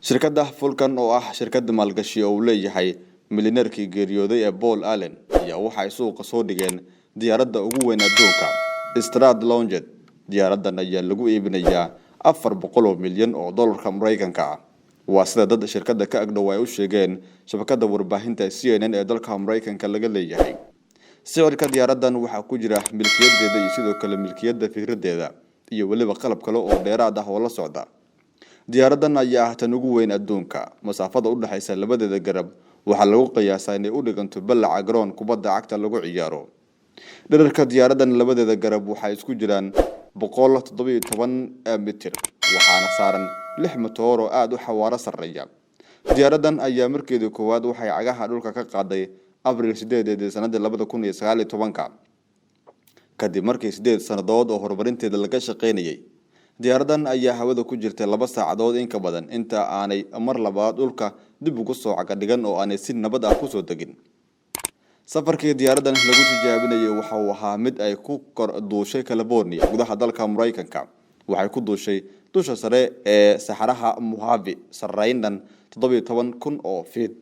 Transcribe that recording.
Shirkadda Vulcan, oo ah shirkadda maalgashi oo uu leeyahay milyaneerkii geeriyooday ee Paul Allen, ayaa waxa ay suuqa soo dhigeen diyaaradda ugu weyn adduunka, Stratolaunch. Diyaaraddan ayaa lagu iibinayaa 400 milyan oo dollarka Maraykanka ah, waa sida dad shirkadda ka agdhow ay u sheegeen shabakadda warbaahinta CNN ee dalka Maraykanka laga leeyahay. Sicirka diyaaraddan waxaa ku jira milkiyadeeda iyo sidoo kale milkiyadda fikradeeda iyo weliba qalab kale oo dheeraad ah oo la socda. Diyaaraddan ayaa ah tan ugu weyn adduunka. Masaafada u dhexaysa labadeeda garab waxaa lagu qiyaasaa inay u dhiganto ballaca garoon kubadda cagta lagu ciyaaro. Dherarka diyaaraddan labadeeda garab waxay isku jiraan 117 mitir, waxaana saaran lix matoor oo aada u xawaaro sarreeya. Diyaaraddan ayaa markeedii koowaad waxay cagaha dhulka ka qaaday Abriil 8-deedii sanadii 2019-ka, kadib markii 8 sannadood oo horumarinteeda laga shaqaynayay. Diyaaraddan ayaa hawada ku jirtay 2 saacadood in ka badan inta aanay mar labaad dhulka dib ugu soo cagadhigan oo aanay si nabad ah kusoo degin. Safarkii diyaaraddan lagu tijaabinayay waxa uu ahaa mid ay ku kor duushay California, gudaha dalka Maraykanka. Waxay ku duushay dusha sare ee saxaraha Mojave, sarreyn dhan 17,000 oo fiid.